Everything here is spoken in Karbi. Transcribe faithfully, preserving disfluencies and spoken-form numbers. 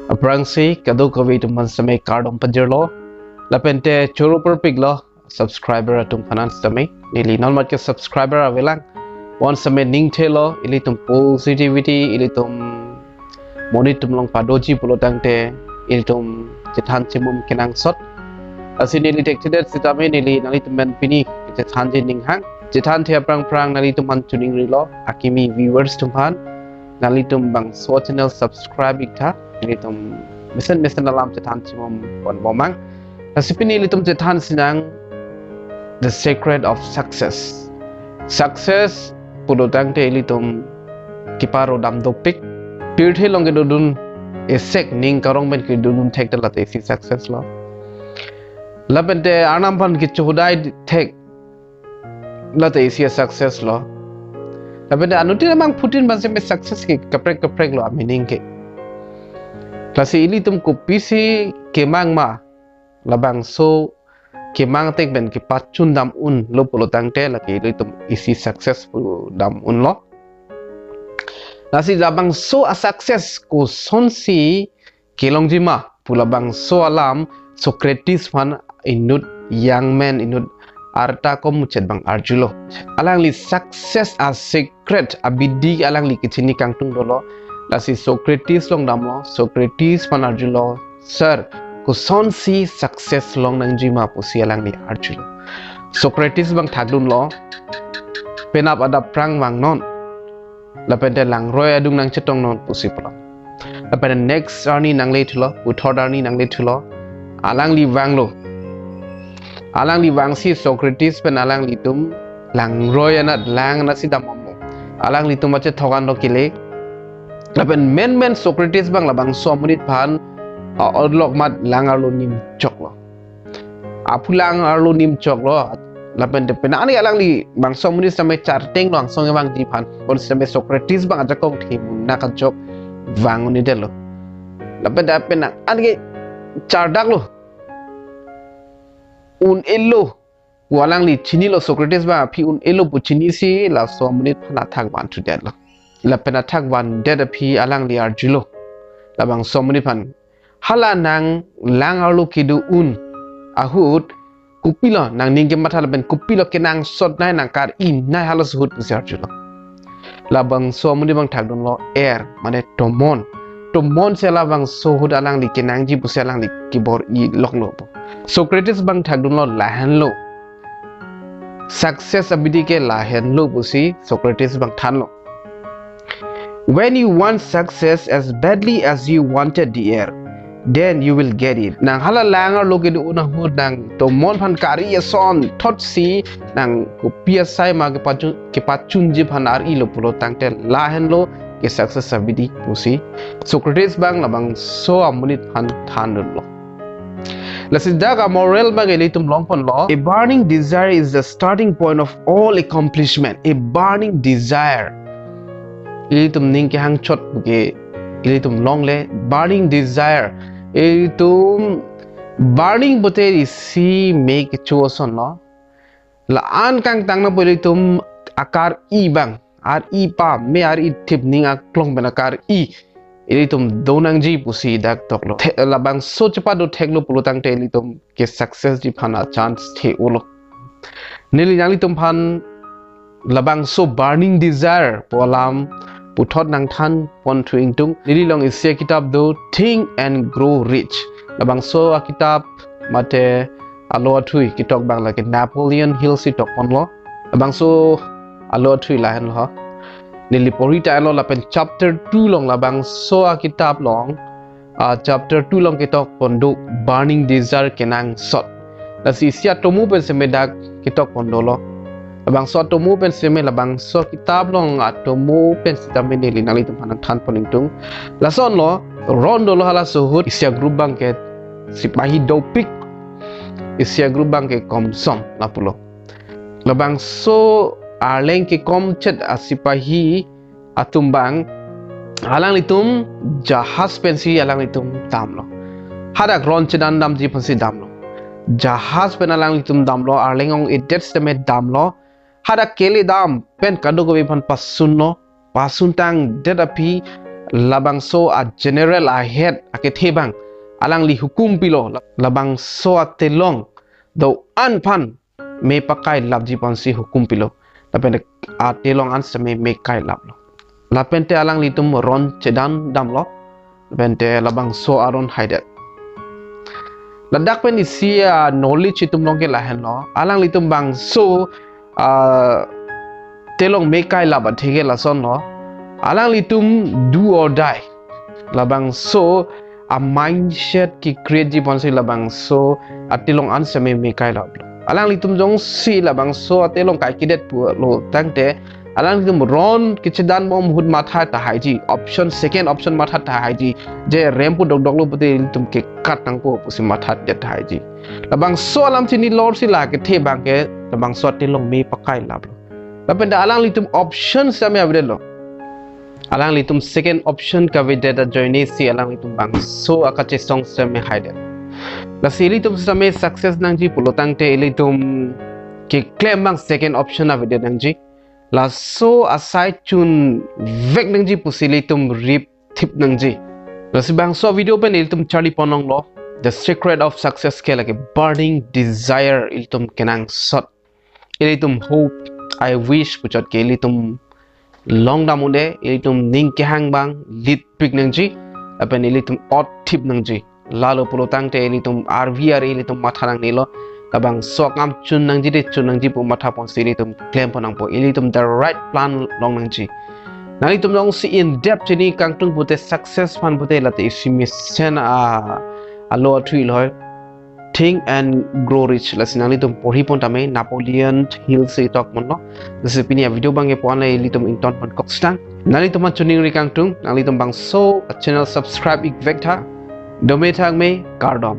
Aphrangsi kadokave atum aphan seme kardom pajirlo. Lapente choro perpiklo subscriber atum aphan seme. Neli non mat ke subscriber avelang. Bonseme ning thelo, ilitum positivity, ilitum monit atum along padoji pulo tangte, ilitum chethan chimum kenangsot. Lasi neli thekthedet sitame neli nanglitum pen pini chethanji ninghang. Chethanthe aphrang aphrang nanglitum aphan choningrilo, akimi viewers atum aphan. Nanglitum bangso channel subscribe iktha, nanglitum mesen mesen alam chethan chimum ponbomnang. Lasi pini ilitum chethan sinang the secret of success. Success pulo tangte ilitum kiparo dam dopik. Pirthe along kedodun esek ning karong pen kedodun thekthedet lata isi success lo. Lapente Arnam aphan kechohodai thek lata isi success lo. Lapente anuttin amangphutin aphan seme success ke kaprek kaprek lo a-meaning ke. Lasi ilitum kopisi kemang ma, labangso kemang ateng pen kepachun dam unlo pulo tangte lake ilitum isi success pu dam unlo. Lasi labangso a-success kosonsi kelongji ma pu labangso alam Socrates aphan inut young man, inut arta komuchet abang arjulo. Alangli success a-secret abidi alangli kechini kangtung dolo. Lasi Socrates along damlo, Socrates aphan arjulo, "Sir, kosonsi success longnangji ma?" pusi alangli arjulo. Socrates abang thakdunlo, "Penap adap aphrang vangnon, lapente langroi adung nangchetongnon," pusi pulo. Lapente next arni nanglethulo, puthot arni nanglethulo. Alangli vanglo. Alangli vangsi Socrates pen alanglitum langroi anat lang anatsi dambomlo. Alanglitum achethok an do kele. Lapen menmen Socrates abang labangso amonit aphan, a, olok mat lang arlo nim choklo. Aphu lang arlo nim choklo. Lapente penang ani alangli bangso amonit seme chartenglo, angsong kevangji aphan. Bonseme Socrates abang ajakong themuna kachok vang un-edetlo. Lapente penang ani chardaklo, un-elo pu alangli chinilo, Socrates abang aphi un-elo pu chinisi laso amonit aphan athak vanthudetlo. Lapen athak vandet aphi alangli arjulo, labangso amonit aphan, "Hala nang lang arlo kedo un ahut kopilo nangning kematha lapen kopilo kenangsotnei, nang kar-inei halaso ahut?" pusi arjulo. Labangso amonit abang thakdunlo, "Air, mane tomon. Tomonsi labangso ahut alangli kenangji pusi alangli kebor-i loklo." Socrates abang thakdunlo, "Lahenlo. Success abidi ke lahenlo," pusi Socrates abang thanlo. "When you want success as badly as you wanted the air, then you will get it." Nang hala lang arlo kedo un ahut nang tomon aphan kari ason thotsi nang kopi asai ma kepachun, kepachunji aphan ar-ilo pulo tangte lahenlo ke success abidi pusi Socrates abang labangso amonit aphan thandunlo. Lasi dak a-moral abang ilitum longponlo, "A burning desire is the starting point of all accomplishment." A burning desire. Ilitum ning kehangchot ke ilitum longle, burning desire. Ilitum burning pote isi me kecho asonlo. La-an kangtang nangpo ilitum akar-i abang, ar-i pame, ar-i thip ning aklong pen akar-i ilitum donangji pusi dak toklo. The-, labangso chepado theklo pulo tangte ilitum ke success ji aphan a-chance the-olo. Neli nanglitum aphan labangso burning desire pu alam puthot nangthan ponthu ingtung. Neli along isi akitap do, Think and Grow Rich. Labangso akitap mate alo athui ketok abang lake Napoleon Hill si tokponlo. Labangso alo athui lahenlo ha. Neli pori ta-elo lapen chapter two along labangso akitap along, ah, chapter two along ketokpon do, Burning Desire kenangsot. Lasi isi atomo pen seme dak ketokpon dolo. Labangso atomo pen seme labangso akitap along atomo pen sitame neli nanglitum aphan nangthanpon ingtung. Lasonlo, ron dolo halaso ahut, isi a-group abang ke sipahi dopik, isi a-group abang ke komsom lapulo. Labangso arleng kekomchet asipahi atum abang alanglitum jahaj pensi alanglitum damlo. Hadak ron chedan damji aphansi damlo. Jahaj pen alanglitum damlo, arleng ong-edet sitame damlo. Hadak kele dam pen kadokave aphan pasunlo. Pasuntangdet aphi labangso a general ahead akethe abang alangli hukum pilo, labangso atelong do-an aphan me pakai lapji ponsi hukum pilo. Lapen atelong an seme me kai laplo. Lapen te alanglitum ron chedan damlo. Lapen te labangso aron haidet. Ladak pen isi a knowledge itum along ke lahenlo. Alanglitum bangso a telong me kai lap atheke lasonlo. Alanglitum do or die. Labangso a mindset ke-create ji ponsi labangso atelong an seme me kai laplo. Alanglitum jongsi labangso atelong kaikedet pulo tangte, alanglitum ron kechedan bom ahut matha tahaiji, option, second option matha tahaiji, je rem pu dokdoklo pute ilitum kekat nangpo pusi mathadet tahaiji. Labangso alam chinilor si la kethe abang ke labangso atelong me pakai laplo. Lapen ta alanglitum option seme avedetlo. Alanglitum second option kavedet ajoine si alanglitum bangso akachesong seme haidet. Lasi ilitum seme success nangji pulo tangte ilitum keklem abang second option avedet nangji. Laso asai chunvek nangji pusi ilitum rip thip nangji. Lasi bangso video pen ilitum charli pon longlo. The secret of success ke lake burning desire ilitum kenangsot. Ilitum hope, I wish puchot ke ilitum long dam un-e, ilitum ning kehang abang lit pik nangji, lapen ilitum ot thip nangji. Lalo pulo tangte ilitum arvi ari ilitum matha nangnelo, labangso akam chun nangji de chun nangji pu matha ponsi ilitum klem pon nangpo, ilitum the right plan long nangji. Nanglitum jongsi in depth chini kangtung pute success aphan pute late isi mesen a alo athui loi. Think and Grow Rich. Lasi nanglitum porhi pon tame, Napoleon Hill si tok ponlo. Lasi pini a video abang ke puan le ilitum ington pon kok sitang. Nanglitum aphan choningri kangtung, nanglitum bangso channel subscribe ik vek tha. Dome thangme, kardom.